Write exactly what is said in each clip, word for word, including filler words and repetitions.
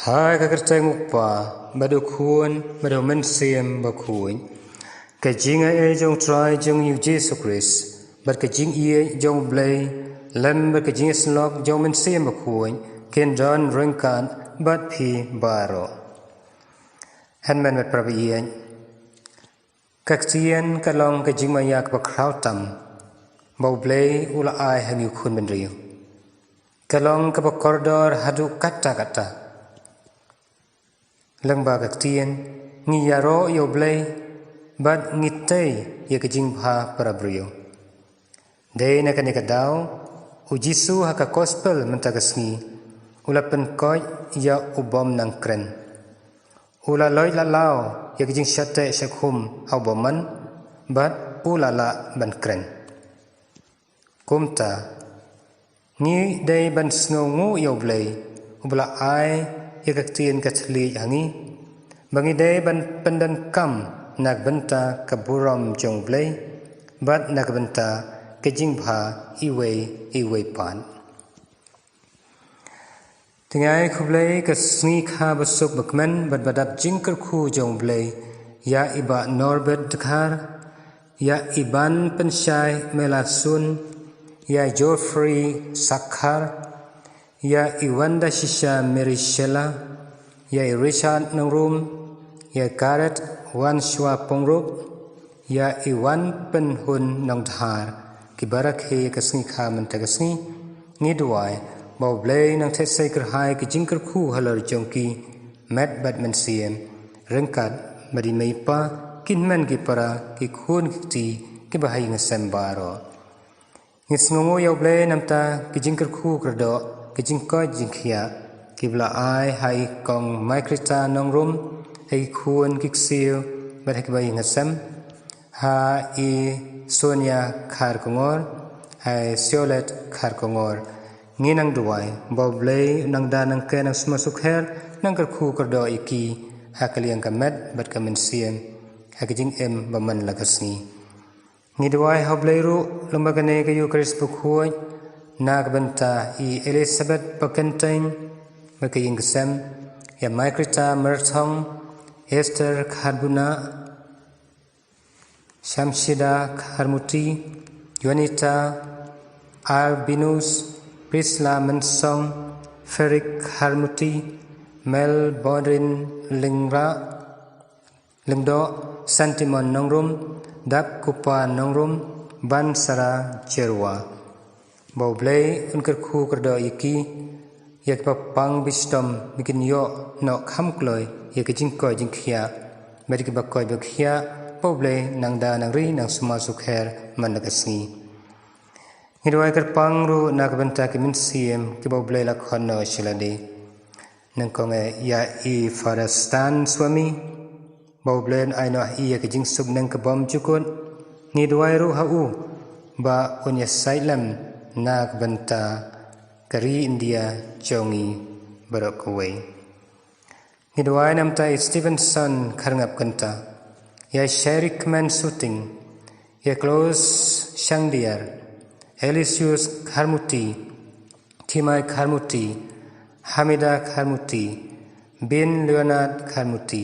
Ha ka kyrteng u Kpa, bad u Khun, bad u Mynsiem Bakhuid. Ka jingaiei jong u Trai jong ngi u Jisu Khrist, bad ka jingïeit jong u Blei, lem bad ka jingïasyllok jong u Mynsiem Bakhuid, kin don ryngkat bad phi baroh. Hynmen bad para baieit, ka ktien ka long ka jingmaïa kaba khraw tam ba u Blei u la ai ha ngi u khun bynriew. Ka long kaba kordor haduh katta katta. Lyngba ka ktien, ngi ïaroh ïa u Blei, bad ngi tei ïa ka jingbha para briew. Dei na kane ka daw, u Jisu ha ka Gospel mynta ka sngi, u la pynkoit ïa u bym nang kren. U la loit la law ïa ka jingshah teh shah khum ha u bymman, bad u la lah ban kren. Kumta, ngi dei ban sngewnguh ïa u Blei, uba la ai ïa ka ktien ka thylliej ha ngi, ba ngi dei ban pyndonkam na ka bynta ka burom jong u Blei, bad na ka bynta ka jingbha iwei iwei pat. Tyngai khublei ka sngi kha ba suk ba kmen bad ba dap jingkyrkhu jong u Blei, ïa i Bah Norbert Dkhar, ïa i Ban Pynshai Mela Sun, ïa i Geoffrey Sakhar, ïa i Wanda Shisha Mary Shella, ïa i Richard Nongrum, ïa i Gareth Wanshwa Pongrup, ïa i Wan Pynhun Nongdhar, ki barakhe ka sngi kha mynta ka sngi, ngi duwai ba u Blei nang theh sei kyrhai ka jingkyrkhu halor jong ki, met bad mynsiem, ryngkat bad i mei i pa, ki hynmen ki para, ki khun ki kti, kiba ha ïing ha sem baroh. Ngi sngewnguh ïa u Blei namar ki jingkyrkhu kyrdoh, ki jingkoit jingkhiah, kiba la ai ha i Kong Maikrita Nongrum, ha ki khun ki ksiew, bad ha kiba ïing ha sem, ha i Sonia Kharkongor, ha i Siolet Kharkongor. Ngi nang duwai ba u Blei nang da nang kren nang sumar sukher, nang kyrkhu kyrdoh ïa ki, ha ka liang ka met bad ka mynsiem, ha ka jingim ba man la ka sngi. Ngi duwai ha u Blei ruh, lyngba kane ka Ïukharist bakhuid, na ka bynta i Elizabeth Bakenteng, bad ka ïing ka sem, ïa Maikrita Myrthong, Esther Kharbuna, Shamshida Kharmuti, Juanita Albinus, Prisla Mynsong, Ferik Kharmuti, Mel Bodrin Lingra, Lyngdoh, Santimon Nongrum, Dap Kupa Nongrum, Ban Sara Jerwa. Ba u Blei un kyrkhu kyrdoh ïa ki, ïa kiba pang bishitom, ba kin ïoh noh kham kloi ïa ka jingkoit jingkhiah, bad ïa kiba koit ba khiah, ba u Blei nang da nang ri nang sumar sukher man la ka sngi. Ngi duwai kyrpang ruh na ka bynta ki mynsiem, kiba u Blei la khot noh sha lade. Nyngkong eh ïa i Father Stan Swami, ba u Blei un ai noh ha i ïa ka jingsuk neng ka bymjukut. Ngi duwai ruh ha u, ba un ïasaid lem na ka bynta ka ri India jong ngi baroh kawei. Ngi duwai namar i Stevenson Kharngap Kynta, ïa i Sherry Kmen Suting, ïa i Klaus Shangdiar, Aloysius Kharmuti, Thimai Kharmuti, Hamida Kharmuti, Bin Leonard Kharmuti,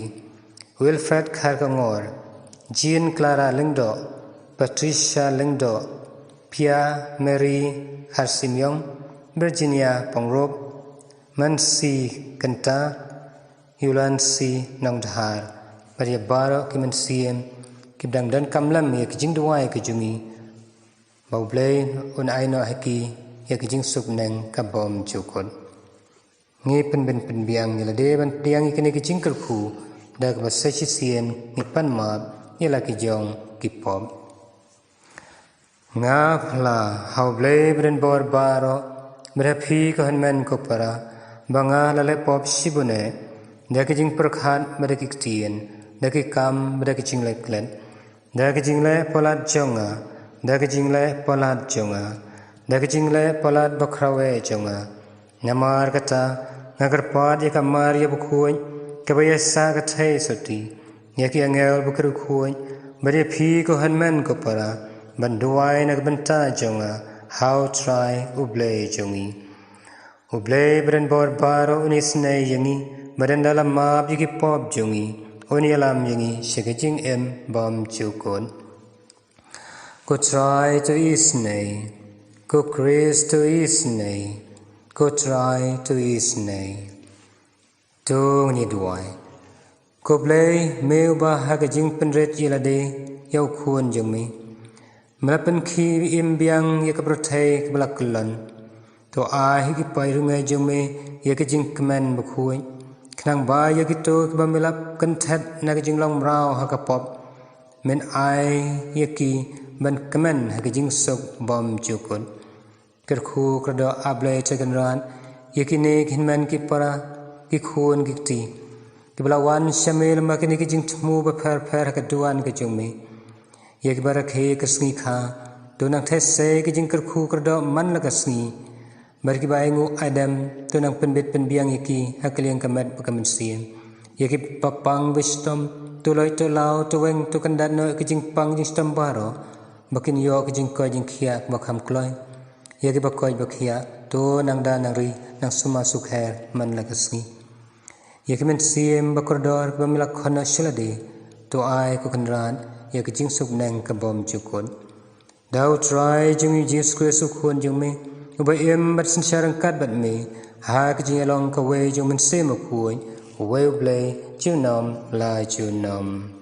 Wilfred Kharkongor, Jean Clara Lyngdoh, Patricia Lyngdoh, Pia Mary Kharsimyong, Virginia Pongrup, Mansi Kynta, Yulansi Nongdhar, bad ïa baroh ki mynsiem, kiba dang donkam lem ïa ki jingduwai ki jong ngi, ba u Blei un ai noh ha ki ïa ka jingsuk neng ka bymjukut. Ngi pynbeit pynbiang ïa lade ban pdiang ïa kine ki jingkyrkhu, da kaba sa shisien ngi pan map ïa la ki jong ki pop. Nga phla ha u Blei ba donbor baroh, bad ha phi ko hynmen ko para, ba nga la leh pop shibun eh, da ki jingpyrkhat bad da ki ktien, da ki kam bad da ki jingleh klet, da ki jingleh palat jong nga, da ki jingleh palat jong nga, da ki jingleh palat bakhraw eh jong nga. Namar kata, nga kyrpad ïa ka Maria bakhuid, kaba ïa sah ka thei sotti, ïa ki angel bakhuid, bad ïa phi ko hynmen ko para, ban duwai na ka bynta jong nga ha u Trai u Blei jong ngi. U Blei ba donbor baroh un isynei ïa ngi, Bad ynda la map ïa ki pop jong ngi, un ïalam ïa ngi sha ka jingim bymjukut. Ko Trai, to isynei. Ko Khrist, to isynei. Ko Trai, to isynei. To ngin ïa duwai. Ko Blei, me uba ha ka jingpynrit ïa lade ïa u Khun jong me, me la pynkhie im biang ïa ka pyrthei kaba la kyllon. To ai ha ki paidbynriew jong me ïa ka jingkmen bakhuid, khnang ba ïa kito kiba me la pynthet na ka jinglong mraw ha ka pop, men ai ïa ki ban kmen ha ka jingsuk bymjukut. Kyrkhu kyrdoh, A Blei Trai Kynrad, ïa kine ki hynmen ki para, ki khun ki kti, kiba la wan sha me lyngba kine ki jingthmu bapher pher ha ka duwan ka jong me. Ïa kiba rakhe ka sngi kha, to nang theh sei ka jingkyrkhu kyrdoh man la ka sngi. Bad kiba ainguh aidem, to nang pynbit pynbiang ïa ki ha ka liang ka met bad ka mynsiem. Ïa kiba pang ba shitom, to loit to law, to weng to kyndat noh ïa ka jingpang jingshitom baroh, ba kin ïoh ka jingkoit jingkhiah kaba kham kloi. Ïa kiba koit ba khiah, to nang da nang ri, nang sumar sukher man la ka sngi. Ïa ki mynsiem ba kordor kiba me la khot noh sha lade, to ai, Ko Kynrad, ïa ka jingsuk neng ka bymjukut. Da U Trai jong ngi Jisu Khrist, U Khun jong me, uba im bad synshar ryngkat bad me ha ka jingïalong kawei jong U Mynsiem Bakhuid, uwei U Blei, junom la junom.